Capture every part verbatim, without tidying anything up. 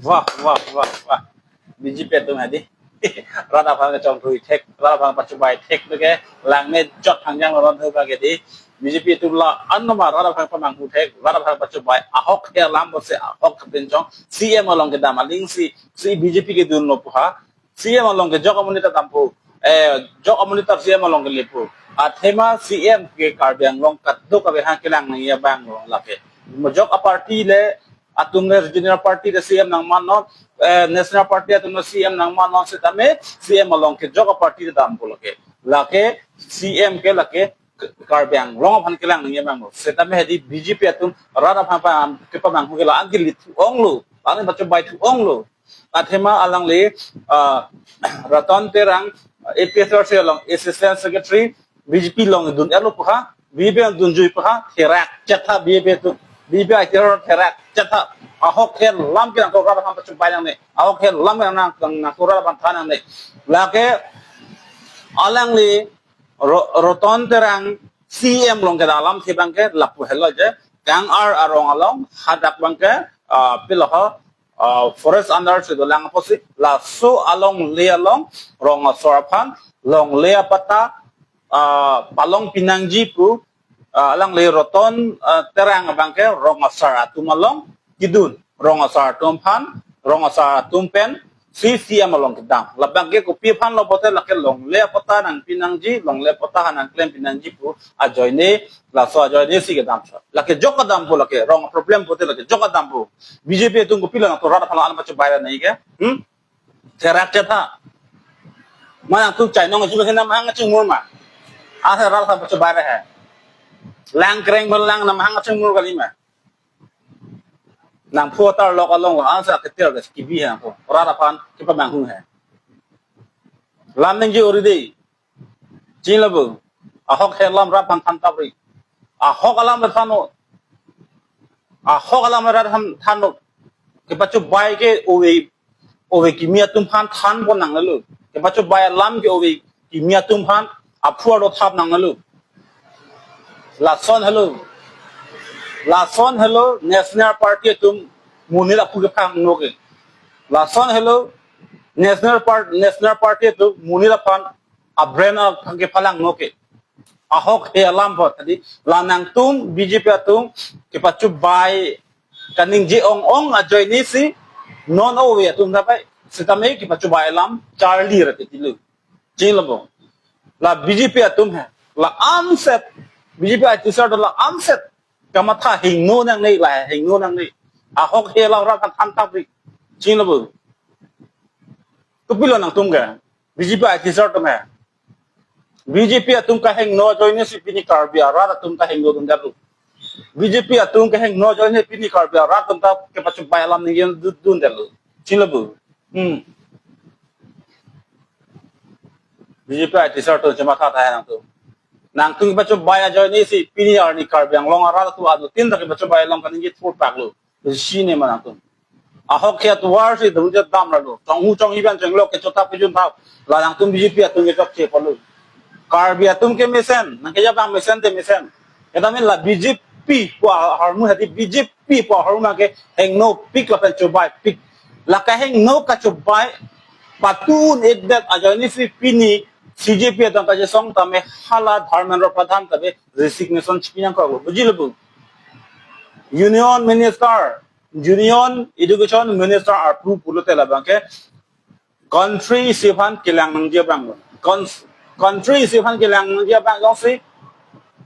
Wah, wah, wah, wah. B J P atum hadi. Rat aphan kachongthui thek, rat aphan pachobai thek lo ke, langne jot hangjang lo ron thu ba ke di. B J P atum la anoma rat aphan pamanghu thek, rat aphan pachobai ahok he alam pusi ahok kapinchong. C M along kedam aling si, si B J P kedun lo pu ha. C M along ke jok amonit ta dampo. Eh, jok amonit ta C M along ke lepo. Athema C M ke Karbi Anglong kadokave hang kelang nangji abang lo lake. Mo jok aparty le, atum le regional party le C M nangman non, eh, national party atum le C M nangman non setame C M along ke jok aparty le dampo lake. Lake C M ke lake Karbi Anglong aphan kelang nangji abang lo. Setame hadi B J P atum rat aphan pa kepamanghu ke la-an ke lit ong lo, la-an pachobai thu ong lo. Athema alangli, ah, Ratan Terang, A P H L C along Assistant Secretary, B J P along dun-et lo pu ha, B J P along dunjui pu ha, therak chetha B J P atum, B J P atum therak chetha, ahok he alam ke nangtum rat aphan pachobai nangne, ahok he alam ke nang, nang, nangtum rat aphan than nangne. Lake alangli Ro-, Ratan Terang C M along kedam alam si abang ke lapu helo je, Kangar arong along hadak abang ke, ah, pilo ho, ah, forest under si dolang apotsi, laso alongle along rong asar aphan longle apatta, ah, palong pinangji pu, ah, alangli Ratan, ah, Terang abang ke rong asar atum along kedun, rong asar atum aphan, rong asar atum pen si C M along kedam. Labang ke kopi aphan lo pulote lake longle apatta nangpinangji, longle apatta ha nangklem pinangji pu ajoine, laso ajoine si kedam sa. Lake jok kedam pu lake, rong problem pulote lake jok kedam pu. B J P atum kopi lo nangtum rat aphan la-an pachobai ra nangji ke? Hmm? Therak chetha. Ma nangtum chainong aji bang nam hang chingmur ma. Ase rat aphan pachobai ra he. Lang kreng bang lang nam hang chingmur kali ma. Nangphu atar lok along lo ansa ketir gas kibi he nangphu. Rat aphan kepamanghu he. Lam ningje ori dei. Chini lo bo. Ahok he alam rat aphan than tapri. Ahok alam le than-o. Ahok alam le rat aphan than-o. Kepachobai ke ove, ove kimi atum aphan than pon nangnelo. Kepachobai alam ke ove kimi atum aphan aphu arlo thap nangnelo. Lason helo. Lason helo National Party atum monit aphu kepangno ke. Lason helo National Part-, National Party atum monit aphan abrain aphan kepalangno ke. Ahok he alam apot tadi la nangtum B J P atum kepachobai kaningje ong-ong ajoine si non ove atum dabai setame kepachobai alam charli ra titi lo. Chini lo bo. La B J P atum he. La-an set. B J P I T sar atum la-an set. Kamatha hingno nangne la hingno nangne. Ahok he alam rat aphan than tapri. Chini lo bo. Kopi lo nangtum ke. B J P I T sar atum he. B J P atum kehingno ajoine si pini Karbi arat atum kehingno dundetlo. B J P atum kehingno ajoine pini Karbi arat atum ta kepachobai alam ningje dun, dundetlo. Chini lo bo. Hmm. B J P I T sar atum chematha tahai nangtum. Nangtum kepachobai ajoine si pini arni Karbi Anglong arat atum anutin ta kepachobai alam kaningje thur paklo. Sine ma nangtum. Ahok ke atovar si dun je dam ra lo. Chonghu chonghi ban chenglok ke chotap kejun thap. La nangtum B J P atum ke chokche polo. Karbi atum ke mesen, nangkeja bang mesen te mesen. Keta min la B J P pu ahormu hadi B J P pu ahormu ke hingno pik lapen chobai pik. La kehingno kachobai patu un-edet ajoine si pini C J P atum kachesong tame hala Dharmendra Pradhan tame resignation chipi nangkok lo. Bujilo bo. Union Minister, Union Education Minister arpu pulote labang ke country isi aphan kelang nangji abang lo. Cons-, country isi aphan kelang nangji abang jongsi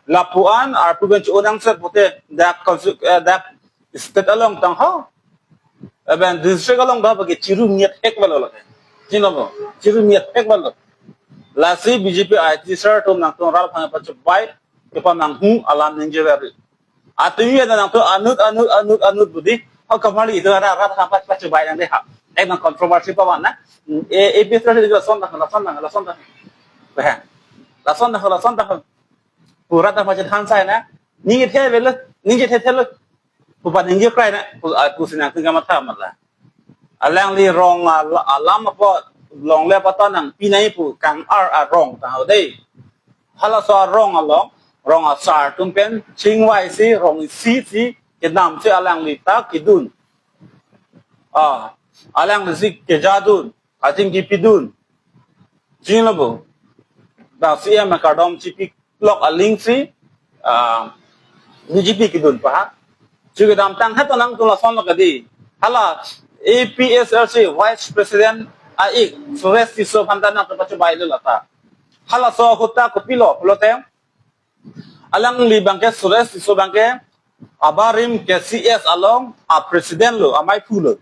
lapu-an arpu pen cho-onang set pulote dak consti-, eh, dak state along tangho. Lapen district along dak bagi chiru miat hek balo lake. Chini lo bo. Chiru miat hek balo. Lasi B J P I T sar atum nangtum rat aphan pachobai kepamanghu alam ningje ave. Atumi ada nangtum anut, anut, anut, anut budi. Hau kamarli itu ada rat aphan pachobai nang dei ha. Ek nang controversy pavan na. E, A P H L C lason dah, lason dah, lason dah. Beh. Lason dah, lason dah. Pu rat aphan chethan sai na. Ningje the velo, ningje the the lo. Pu pa ningje krai na. Pu, ah, pusi nangtum kamatha mala. Alangli rong al-, alam apot longle apatta nangpinai pu Kangar arong tangho dei. Halaso arong along, rong asar atum pen chingvai si, rong isi si, kedam si alangli ta kedun. Ah, Alanglisi kejadun, kachingkipidun. Chinilo bo. Dak C M akardom chipilok alingsi, ah, B J P kedun pa ha. Chu kedamtang ha to nangtum lasonlo kedi. Hala A P H L C Vice President a-ik Suresh Tisso aphan ta nangtum pachobailo lata. Halaso ahut ta kopilo pulote, alangli abangke Suresh Tisso abangke abarim K C S along a-president lo, amaiphu lo.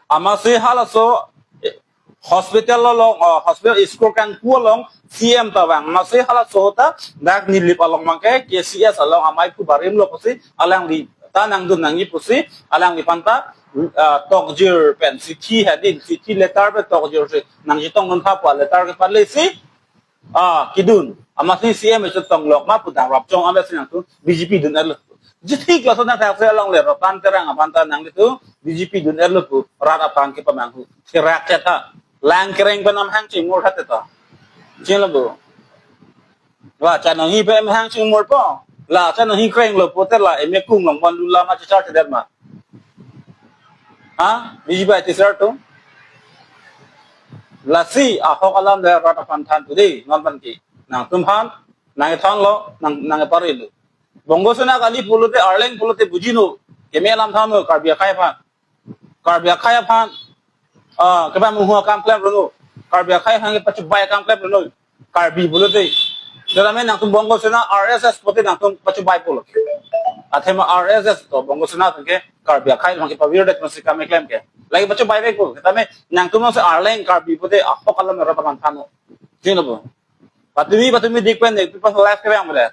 Amatsi halaso, eh, hospital along, oh, hospital school kangpu along C M ta vang. Amatsi halaso ta dak Nilip along abangke K C S along amaiphu barim lo pusi alangli ta nangdun nangji pusi alangliphan ta, ah, tokjir pen chithi hadi, chithi letter pen tokjirsi nangchetongdun tha pu a-letter kepatlesi, ah, kedun. Amatsi C M chetong lok ma pu damrap chong amatsi nangtum B J P dun-etlo. Jithik laso nangthaksi alongle Ratan Terang aphan ta nanglitum B J P dun-etlo pu rat aphan kepamanghu. Therak chetha. Lang kereng pen amahang chimur tha te to. Chinilo bo. Wa, cha nanghi pen amahang chimur po. La cha nanghi krenglo pulote la M A Kunglong aphan lula ma chichar chedet ma. Ha? B J P a-teacher atum. Lasi ahok alam le rat aphan than tu dei, non aphan ke. Nangtum aphan, nangthanlo, nang, nangparilo. Bongo Sena kali pulote, Arleng pulote bujino. Keme alam thanlo, Karbi akhei aphan. Karbi akhei aphan, ah, kepamanghu akam klemdunlo. Karbi akhei aphan kepachobai akam klemdunlo. Karbi pulote. Setame nangtum Bongo Sena R S S pulote nangtum pachobai pulo. Athema R S S to Bongo Sena ke Karbi akhei aphan kepavirdet masi kam keklem ke. Lagi pachobai vek pulo. Setame nangtum nangsi Arleng Karbi pulote ahok alam rat aphan thanlo. Chinilo bo. Patumi, patumi dik pen ne, people life kevang bre.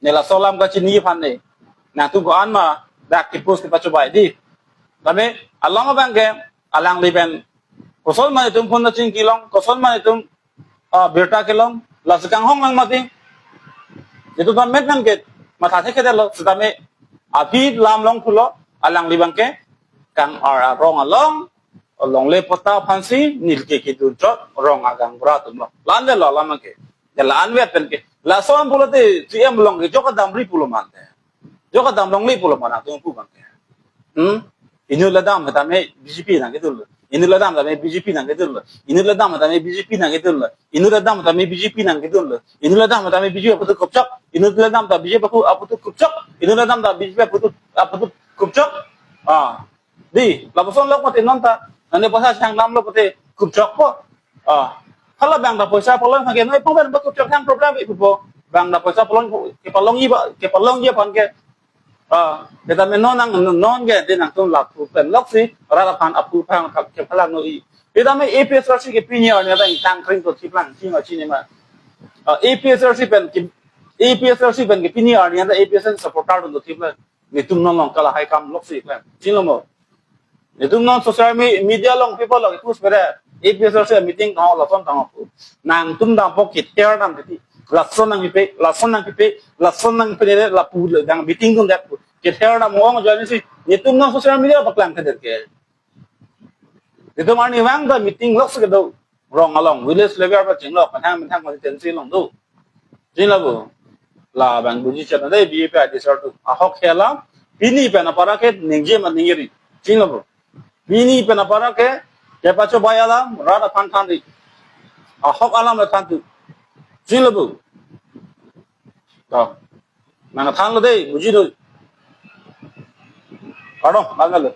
Ne laso alam kachini aphan ne. Nangtum ko-an ma dak ke-post kepachobai dei. Tame along abangke alangli pen koson ma itum phone ta chingkilong, koson ma itum, ah, birta kelong, lasi kanghong lang mati. Itum ta met nang ke matha thekthedetlo, setame aphi lam longthulo, alangli abangke kang-ar arong along, alongle patta aphansi nilke kedun chot, rong agaonbura atumlo. La-an le lo alam ke. Ya la-an vet pen ke. Lason pulote C M along ke jok damri pulo mante. Jok damlongle pulo ma nangtum pu abangke. Hmm? Inut le dam tame B J P nangkedunlo. Inut le dam tame B J P nangkedunlo. Inut le dam tame B J P nangkedunlo. Inut le dam tame B J P nangkedunlo. Inut le dam tame B J P aputhak kupchok. Inut le dam ta B J P apu-, aputhak kupchok. Inut le dam ta B J P aputhak, aputhak kupchok. Ah. Dei, lapuson lok mati non ta. Nane poisa chang damlo pulote kupchok po. Ah. Hala bang ta poisa palong hage noi pong ben ba kupchok hang problem ipu po. Bang ta poisa palong kepalongji ba, kepalongji aphan ke. Ah, kita me non nang non ke dei nangtum lapu pen loksi, rat aphan apu aphan kepalangno-i. Kita me A P H L C ke pini arni ta ingtang kring to thiplang, ching chini ma. Ah, A P H L C pen ke, A P H L C pen ke pini arni ta A P H L C supporter to thiplang. Netum non long kala hai kam loksi klang. Chinilo mo. Netum non social me-, media along people lok post pere. A P H L C meeting tang lason tang pu. Nangtum dampo kether dam titi. Lason nangkipi, lason nangkipi, lason nangkipi ne lapu le dang meeting dun det pu. Kether dam ong join si. Netum non social media paklang kedet ke. Netum arni vang ta meeting loksi kedo. Rong along, village level pa chinglok, methang methang constituency along do. Chinilo bo. Labang buji chet na dei B J P a-teacher atum. Ahok ke alam, pini pen apara ke ningje ma ningje ri. Chinilo bo. Pini pen apara ke, kepachobai alam, rat aphan than ri. Ahok alam le than tu. Chinilo bo. To. Nangthanlo dei, buji do. Kardom, lang lo.